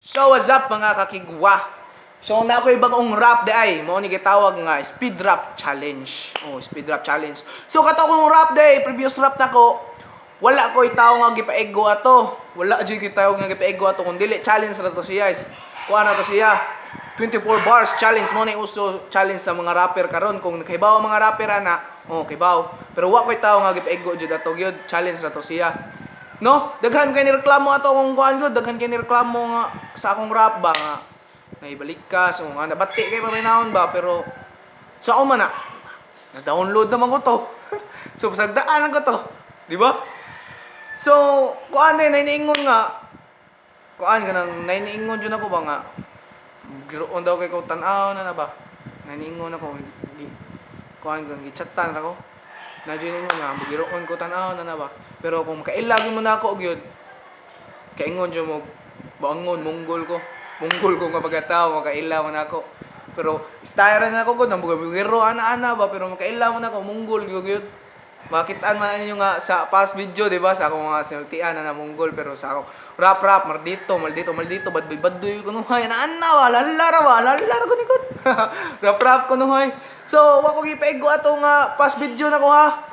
So what's up, mga kakigwa? So naa ko'y bagong rap diay, mao ni gitawag nga Speed Rap Challenge. Oh, Speed Rap Challenge. So kato kong rap diay, previous rap nako, wala ko'y tao nga gipaigo ato. Wala jud ko'y tao nga gipaigo ato kung dili challenge ra to siya. Kuha na to siya. 24 bars challenge mo ni uso challenge sa mga rapper karon. Kung kahibaw ang mga rapper ana, oh, kahibaw. Pero wa ko'y tao nga gipaigo jud ato gyud, challenge ra to siya. No, daghan kay nireklamo ato akong kuan gyud, daghan kay nireklamo nga sa akong rap ba nga naibalik ka so nga nabati kay paminahon ba, pero sa ako man na na-download naman ko to. So pasagdaan ko to, di ba? So kuan din nainiingon nga kuan kanang nainiingon jud ako ba nga giroon daw kay ko tan-aw na na ba. Nainiingon ako kuan kang gichatan ra ko. Na jud ingon nga giroon ko tan-aw na na ba. Pero kung makaila gyud mo na ako gyud, kaingon jud mo bangon, munggol ko. Munggol ko nga pagkatao makaila mo na ako. Pero style na ako gud nang bugiro ana-ana ba, pero makaila mo na ako, munggol gyud gyud. Makitaan man ninyo nga sa past video, di ba? Sa akong mga sinultian na namunggol, pero sa ako rap rap, maldito, maldito, maldito, badboy, badboy, kunuhay, ana ana, wala lara, wala lara ko nikot. Rap rap kunuhay. So, wa ko gipaigo ato nga past video na ko ha.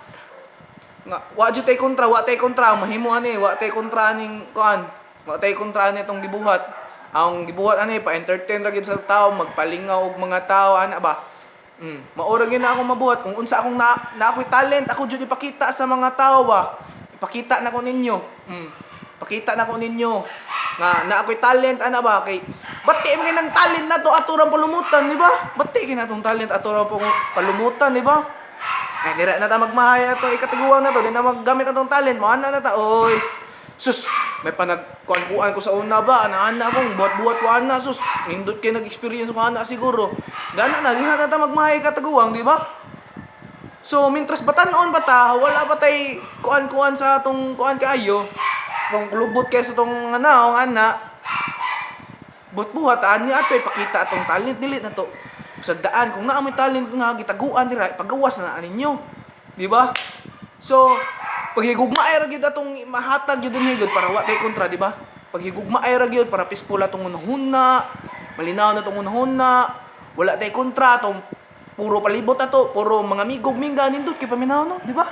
Nga, wa jud tay kontra, wa tay kontra, mahimo ani, wa tay kontra aning kuan. Wa tay kontra ani itong gibuhat. Ang gibuhat ani pa-entertain ra gyud sa tao, magpalingaw og mga tao ana ba. Maura gyud na ako mabuhat kung unsa akong na, na ako'y talent, ako jud ipakita sa mga tao ba. Ipakita na ko ninyo. Pakita na ko ninyo nga na ako'y talent ana ba, kay bati man kay ng talent na to ato ra palumutan, di ba? Bati kay na tong talent ato ra palumutan, di ba? Ay, dira na ta magmahaya to, ikatiguan na to, di na maggamit atong talent mo, ana na ta, oy. Sus, may panagkuan-kuan ko sa una ba, ana-ana akong buhat-buhat ko ana, sus, nindot kay nag-experience ko ana siguro. Gana na, diha na ta magmahay kataguang, di ba? So, mintras batan-on ba ta, wala ba tay kuan-kuan sa atong kuan kaayo, sa tong lubot kay sa tong ana, ang ana, buhat-buhat, ani ato, ipakita atong talent, dili na to. Sagdaan, kung naa may talent nga, gitaguan dira, ipagawas na ninyo. Di ba? So, paghigugma ay ra gyud atong mahatag gyud dinhi gyud para wa tay kontra, di ba? Paghigugma ay ra gyud para peaceful atong hunahuna, malinaw na atong hunahuna, wala tay kontra atong puro palibot ato, puro mga migog mingga, nindot kay paminaw no, di ba?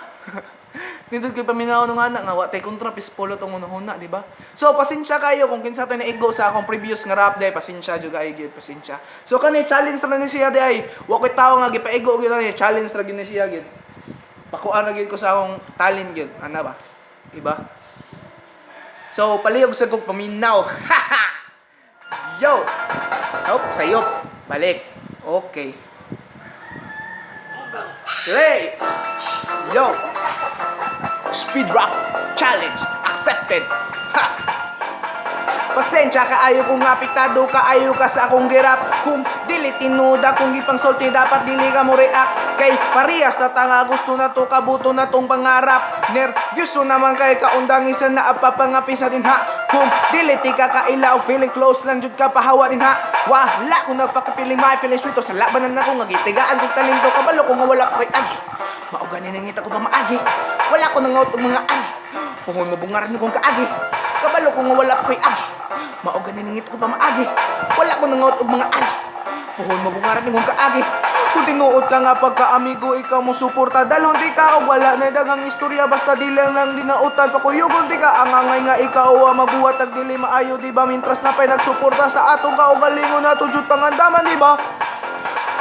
Nindot kay paminaw no nga na nga wa tay kontra, peaceful atong hunahuna, di ba? So pasensya kayo kung kinsa to naigo sa akong previous nga rap day, pasensya jud kayo gyud, pasensya. So kani challenge ra ni siya day, wa koy tawo nga gipaigo gyud ani, challenge ra gyud ni siya gyud. Pakuan na gyud ko sa akong talent gyud, ana ba? Diba? So palihog sa kog paminaw. Yo. Hop, sayop. Balik. Okay. Play. Yo. Speed Rap Challenge accepted. Ha. Pasensya ka ayo kung apektado ka ayo ka sa akong girap. Kung dili tinuda kung gipang sulti, dapat dili ka mo react. Kay parehas na tanga gusto na to kabuto na tong pangarap. Nervyoso naman kay kaundang isa na apapangapi sa dinha. Kung dili ti ka kaila og feeling close lang jud ka pahawa din ha. Wala kung nagpaka-feeling my feeling sweet sa labanan nako nga gitigaan kong talento, kabalo ko nga wala ko kay agi. Mao gani nangita ko pa maagi. Wala ko nangaut og mga ani. Pungon mo bungaran kong kaagi. Kabalo ko nga wala ko kay agi. Mao gani nangita ko pa maagi. Wala ko nangaut og mga ani. Puhon mo bungaran kong kaagi. Kung tinuod ka nga pagka-amigo, ikaw mo suporta. Dalhon di ka og wala na daghang istorya, basta di lang lang dinautan. Pakuyugon di ka ang angay nga ikaw ang mabuhat ag dili maayo, di ba? Mintras na pay nagsuporta sa atong kaugalingon nato jud pangandaman, di ba?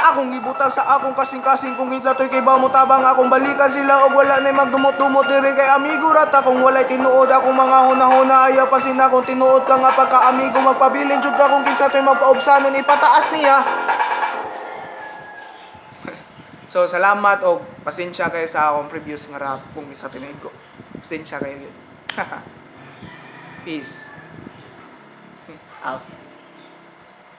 Akong gibutang sa akong kasing-kasing kung kinsa to'y kay mo tabang akong balikan sila og wala na magdumot-dumot diri kay amigo rata kung walay tinuod akong mga hunahuna ayaw pansin na. Kung tinuod ka nga pagka-amigo, magpabilin jud ka kung kinsa to'y magpaubsanon, ipataas niya. So salamat og pasensya kayo sa akong previous nga rap kung isa tinaigo. Pasensya kayo. Peace. Out.